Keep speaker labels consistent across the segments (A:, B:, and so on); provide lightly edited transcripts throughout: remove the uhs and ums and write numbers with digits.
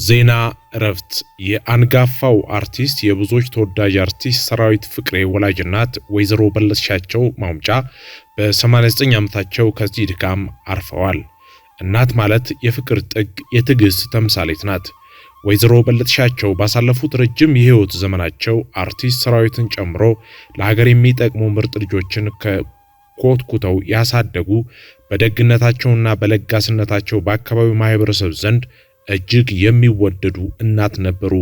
A: ዜና እረፍት። የአንጋፋው አርቲስት የብዙዎች ተወዳጅ አርቲስት ሰራዊት ፍቅሬ ወላጅ እናት ወይዘሮ በለጥሻቸው ማውጫ በ89 ዓመታቸው ከዚህ ድካም አርፈዋል። እናት ማለት የፍቅር ጥግ፣ የትዕግስት ተምሳሌት ናት። ወይዘሮ በለጥሻቸው ባሳለፉት ረጅም የህይወት ዘመናቸው አርቲስት ሰራዊትን ጨምሮ ለሀገር የሚጠቅሙ ምርጥ ልጆችን ኮትኩተው ያሳደጉ፣ በደግነታቸውና በለጋስነታቸው በአካባቢው ማህበረሰብ ዘንድ እጅግ የሚወደዱ እናት ነበሩ።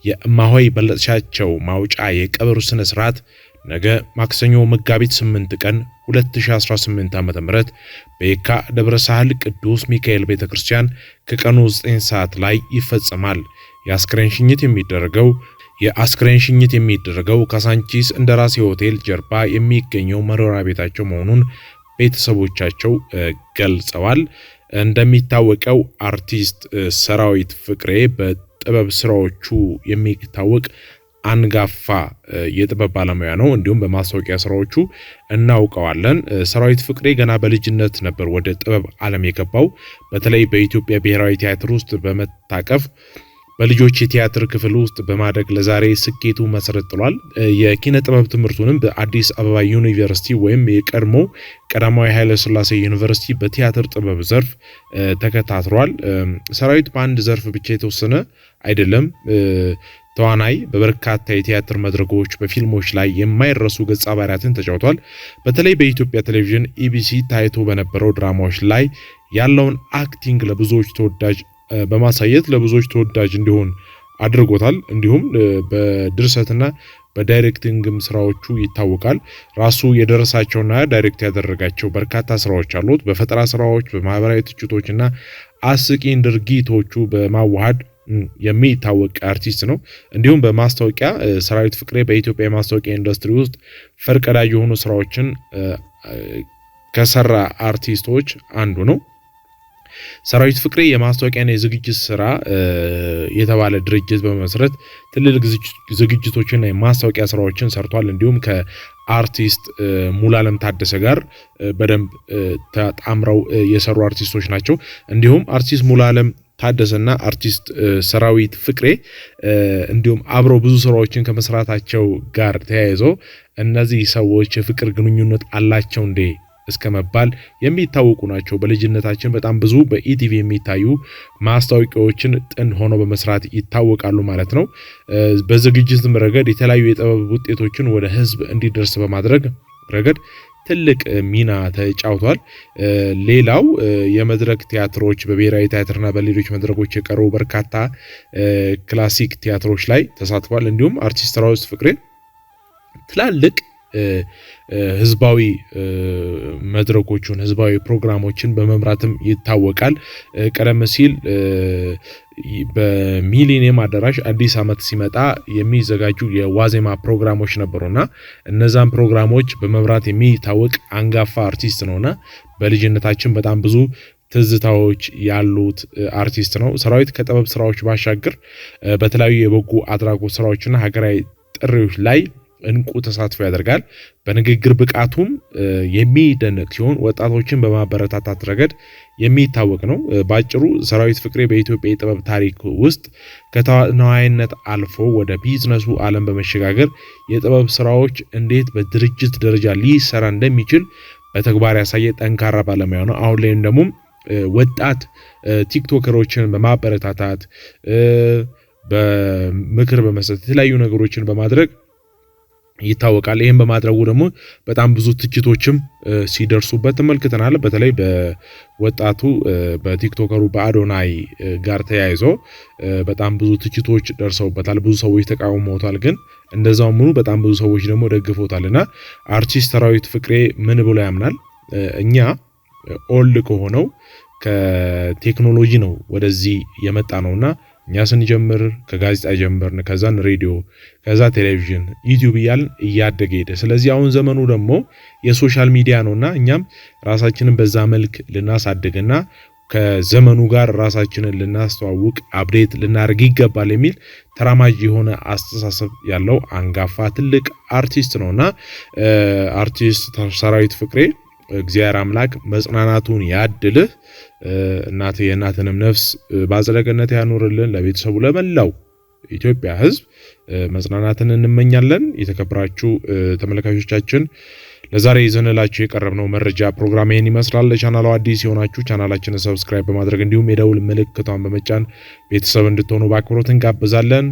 A: የእማሆይ በለጥሻቸው ማውጫ የቀብር ስነ ስርዓት ነገ ማክሰኞ መጋቢት 8 ቀን 2018 ዓ.ም በየካ ደብረ ሳህል ቅዱስ ሚካኤል ቤተክርስቲያን ከቀኑ 9 ሰዓት ላይ ይፈጸማል። የአስክሬን ሽኝት የሚደረገው ካሳንቺስ እንደራሴ ሆቴል ጀርባ የሚገኘው መኖሪያ ቤታቸው መሆኑን ቤተሰቦቻቸው ገልጸዋል። እንደሚታወቀው አርቲስት ሰራዊት ፍቅሬ በጥበብ ስራዎቹ የሚታወቅ አንጋፋ የጥበብ ባለሙያ ነው። እንዲሁም በማስታወቂያ ስራዎቹ እናውቀዋለን። ሰራዊት ፍቅሬ ገና በልጅነት ነበር ወደ ጥበብ ዓለም የገባው። በተለይ በኢትዮጵያ ብሔራዊ ቲያትር ውስጥ በመታቀፍ በልጆች የቲያትር ክፍል ውስጥ በማደግ ለዛሬ ስኬቱ መሰረት ጥሏል። የኪነ ጥበብ ትምህርቱንም በአዲስ አበባ ዩኒቨርሲቲ ወይም የቀድሞ ቀዳማዊ ኃይለ ሥላሴ ዩኒቨርሲቲ በቲያትር ጥበብ ዘርፍ ተከታትሏል። ሰራዊት በአንድ ዘርፍ ብቻ የተወሰነ አይደለም። ተዋናይ በበርካታ የቲያትር መድረኮች፣ በፊልሞች ላይ የማይረሱ ገጸ ባህሪያትን ተጫውቷል። በተለይ በኢትዮጵያ ቴሌቪዥን ኢቢሲ ታይቶ በነበረው ድራማዎች ላይ ያለውን acting ለብዙዎች ተወዳጅ በማሳየት ለብዙዎች ተወዳጅ እንዲሆን አድርጎታል። እንዲሁም በድርሰትና በ directing ም ስራዎቹ ይታወቃል። ራሱ የደረሳቸውና direct ያደረጋቸው በርካታ ስራዎች አሉት። በፈጠራ ስራዎች፣ በማህበራዊ ትችቶችና አስቂኝ ድርጊቶቹ በማዋሃድ የሚታወቅ አርቲስት ነው። እንዲሁም በማስታወቂያ ሰራዊት ፍቅሬ በኢትዮጵያ የማስታወቂያ ኢንዱስትሪ ውስጥ ፈርቀዳጅ የሆኑ ስራዎችን ከሰራ አርቲስቶች አንዱ ነው። ሰራዊት ፍቅሬ የማስታወቂያና የዝግጅት ስራ የተባለ ድርጅት በመመስረት ትልልቅ ዝግጅቶችና የማስታወቂያ ስራዎችን ሰርቷል። እንዲሁም ከአርቲስት ሙሉዓለም ታደሰ ጋር በደንብ ተጣምረው የሰሩ አርቲስቶች ናቸው። እንዲሁም አርቲስት ሙሉዓለም ታደሰና አርቲስት ሰራዊት ፍቅሬ እንዲሁም አብረው ብዙ ስራዎችን ከመስራታቸው ጋር ተያይዞ እነዚህ ሰዎች የፍቅር ግንኙነት አላቸው እንዴ እስከ መባል የሚታወቁ ናቸው። በልጅነታችን በጣም ብዙ በኢቲቪ የሚታዩ ማስታወቂያዎችን ጥንድ ሆኖ በመስራት ይታወቃሉ ማለት ነው። በዝግጅትም ረገድ የተለያዩ የጥበብ ውጤቶችን ወደ ህዝብ እንዲደርስ በማድረግ ረገድ ትልቅ ሚና ተጫውቷል። ሌላው የመድረክ ቲያትሮች በብሔራዊ ቲያትርና በሌሎች መድረኮች የቀረቡ በርካታ classic ቲያትሮች ላይ ተሳትፏል። እንዲሁም አርቲስት ሰራዊት ፍቅሬ ትላልቅ ህዝባዊ መድረኮቹን፣ ህዝባዊ ፕሮግራሞችን በመምራትም ይታወቃል። ቀደም ሲል በሚሊኒየም አዳራሽ አዲስ ዓመት ሲመጣ የሚዘጋጁ የዋዜማ ፕሮግራሞች ነበሩና እነዛን ፕሮግራሞች በመምራት የሚታወቅ አንጋፋ አርቲስት ነውና በልጅነታችን በጣም ብዙ ትዝታዎች ያሉት አርቲስት ነው። ሰራዊት ከጥበብ ስራዎች ባሻገር በተለያዩ የበጎ አድራጎት ስራዎችና ሀገራዊ ጥሪዎች ላይ እንቁ ተሳትፎ ያደርጋል። በንግግር ብቃቱም የሚደነቅ ሲሆን ወጣቶችን በማበረታታት ረገድ የሚታወቅ ነው። በአጭሩ ሰራዊት ፍቅሬ በኢትዮጵያ የጥበብ ታሪክ ውስጥ ከተዋናይነት አልፎ ወደ ቢዝነሱ ዓለም በመሸጋገር የጥበብ ስራዎች እንዴት በድርጅት ደረጃ ሊሰራ እንደሚችል በተግባር ያሳየ ጠንካራ ባለሙያ ነው። አሁን ላይም ደግሞ ወጣት ቲክቶከሮችን በማበረታታት፣ በምክር በመስጠት፣ የተለያዩ ነገሮችን በማድረግ ይታወቃል። ይህም በማድረጉ ደግሞ በጣም ብዙ ትችቶችም ሲደርሱበት ተመልክተናል። በተለይ በወጣቱ በቲክቶከሩ በአዶናይ ጋር ተያይዞ በጣም ብዙ ትችቶች ደርሰውበታል። ብዙ ሰዎች ተቃውመውታል። ግን እንደዛውም ምኑ በጣም ብዙ ሰዎች ደግሞ ደግፈውታል። እና አርቲስት ሰራዊት ፍቅሬ ምን ብሎ ያምናል? እኛ old ከሆነው ከቴክኖሎጂ ነው ወደዚህ የመጣ ነውና እኛ ስንጀምር ከጋዜጣ ጀመርን፣ ከዛን ሬዲዮ፣ ከዛ ቴሌቪዥን፣ ዩቲዩብ እያልን እያደገ ሄደ። ስለዚህ አሁን ዘመኑ ደግሞ የ social media ነውና እኛም ራሳችንን በዛ መልክ ልናሳድግና ከዘመኑ ጋር ራሳችንን ልናስተዋውቅ፣ update ልናደርግ ይገባል የሚል ተራማጅ የሆነ አስተሳሰብ ያለው አንጋፋ ትልቅ አርቲስት ነውና አርቲስት ሰራዊት ፍቅሬ እግዚአብሔር አምላክ መጽናናቱን ያድልህ። እናት የእናትንም ነፍስ በአጸደ ገነት ያኑርልን። ለቤተሰቡ ለመላው ኢትዮጵያ ሕዝብ መጽናናትን እንመኛለን። የተከበራችሁ ተመልካቾቻችን ለዛሬ ይዘንላችሁ የቀረብነው መረጃ ፕሮግራም ይህን ይመስላል። ለቻናሉ አዲስ የሆናችሁ ቻናላችንን subscribe በማድረግ እንዲሁም የደውል ምልክቷን በመጫን ቤተሰብ እንድትሆኑ በአክብሮት እንጋብዛለን።